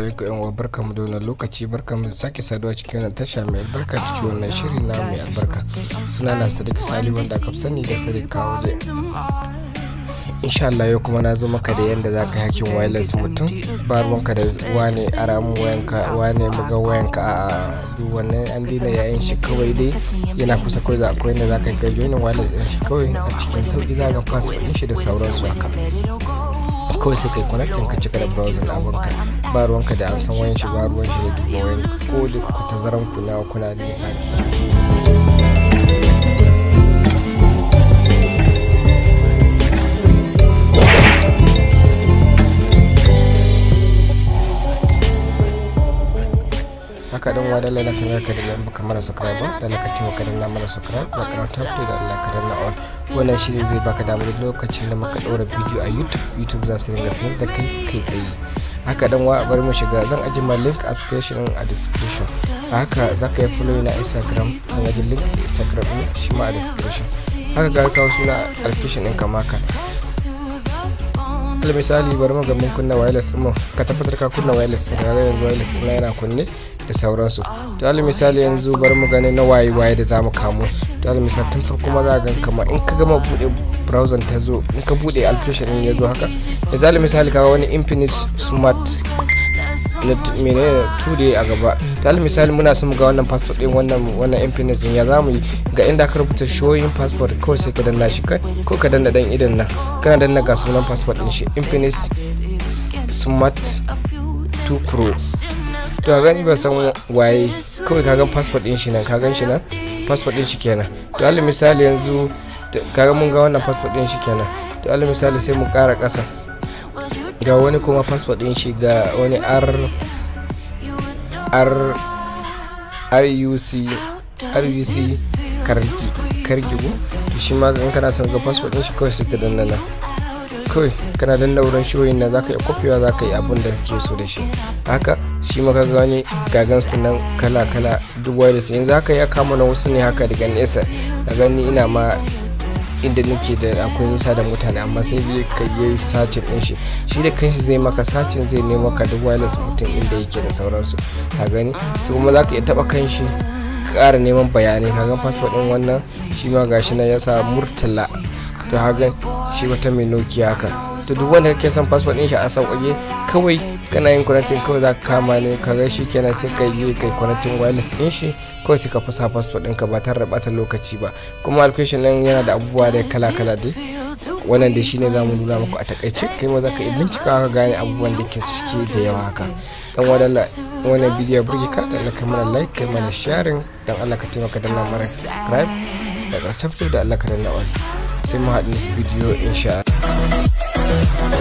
Alaikum yan uwa, barkamu da wannan lokaci, barkamu da sake saduwa cikin wannan tasha mai albarka, cikin wannan shiri na mai albarka. Suna na Sadiq Sali wanda aka fi sani da Sadiq Kawoje. Insha Allah yau kuma na zo maka da yanda za ka yi hacking wireless mutum, ba ruwanka da wane aramu wayanka, wane muga wayanka, a duk wannan an daina yayin shi, kawai dai yana kusa kawai za akwai yanda za ka kai joinin wireless ɗin shi kawai a cikin sauƙi, za ka password ɗin shi da sauransu haka. Kawai sai kai connecting ka cika da browser abinka, ba ruwanka da an san wayan shi, ba ruwan shi da duba wayan ko da ku tazaran ku na kuna nisa. Haka dan wa dalla na tambayar ka da nan baka mana subscribe ba, dan ka taimaka danna mana subscribe da karanta fito da Allah ka danna all. Wannan shi ne zai baka damar duk lokacin da muka ɗora bidiyo a YouTube, YouTube za su dinga sanar da kai kai tsaye. Haka dan wa, bari mu shiga. Zan ajiye ma link application a description. Haka za ka yi follow na Instagram, zan ajiye link Instagram ɗin shi ma a description. Haka ga kawo suna application ɗin kama haka. Alal misali, bari mu ga mun kunna wireless ɗin mu. Ka tabbatar ka kunna wireless ɗin. Kaga yanzu wireless ɗin yana kunne da sauransu. To, alal misali yanzu bari mu gani na waye waye da zamu kamo. To, alal misali, tun farko ma za ka gan kamar in ka gama buɗe browser ta zo, in ka buɗe application ɗin ya zo haka. Yanzu alal misali kaga wani Infinix Smart na menene 2 day a gaba. To, alal misali muna son mu ga wannan password ɗin wannan Infinix ɗin, ya zamu yi? Ga inda aka rubuta "showing password", kawai sai ka danna shi kai ko ka danna dan idan nan. Kana danna, ga sunan password ɗin shi, Infinix Smart 2 Pro. To, ka gani, ba san waye, kawai ka gan password ɗin shi nan, ka gan shi nan, password ɗin shi kenan. To, alal misali yanzu ka ga mun ga wannan password ɗin shi kenan. To, alal misali sai mu ƙara ƙasa, ga wani kuma password ɗin shi, ga wani R R RUC RUC Kargi Kargigo. To, shi ma in kana son ga password ɗin shi, kawai sai ka danna nan. Kawai kana danna wurin showing nan, zaka iya kofewa, zaka yi abun da kake so da shi. Haka shi ma kaga wani gagan su nan kala kala, duk wireless. Yanzu haka ya kama na wasu ne haka daga nesa. Ka gani, ina ma inda nake da akwai nisa da mutane, amma sai dai ka yi searching din shi, shi da kanshi zai maka searching, zai nemo ka duk wireless mutum inda yake da sauransu. Ka gani? To, kuma zaka iya taba kanshi ka ƙara neman bayanai. Ka ga password din wannan shi ma gashi nan ya sa Murtala. To, haka shi wata mai Nokia haka. To, duk wanda kake son password din shi a sauƙaƙe, kawai kana yin connecting, kawai za ka kama ne, ka ga shi kenan, sai ka yi kai connecting wireless din shi, kawai sai ka fasa password ɗinka ba tare da ɓata lokaci ba. Kuma application ɗin yana da abubuwa da kala kala dai. Wannan dai shine zamu nuna muku a takaice. Kai ma za ka iya bincika ka gane abubuwan da ke ciki da yawa haka. Dan wadalla wannan bidiyo burge ka, da Allah ka mana like, kai mana sharing, dan Allah ka taimaka danna mana subscribe da ƙarshen fito da Allah ka danna all. Sai mu haɗu bidiyo insha Allah.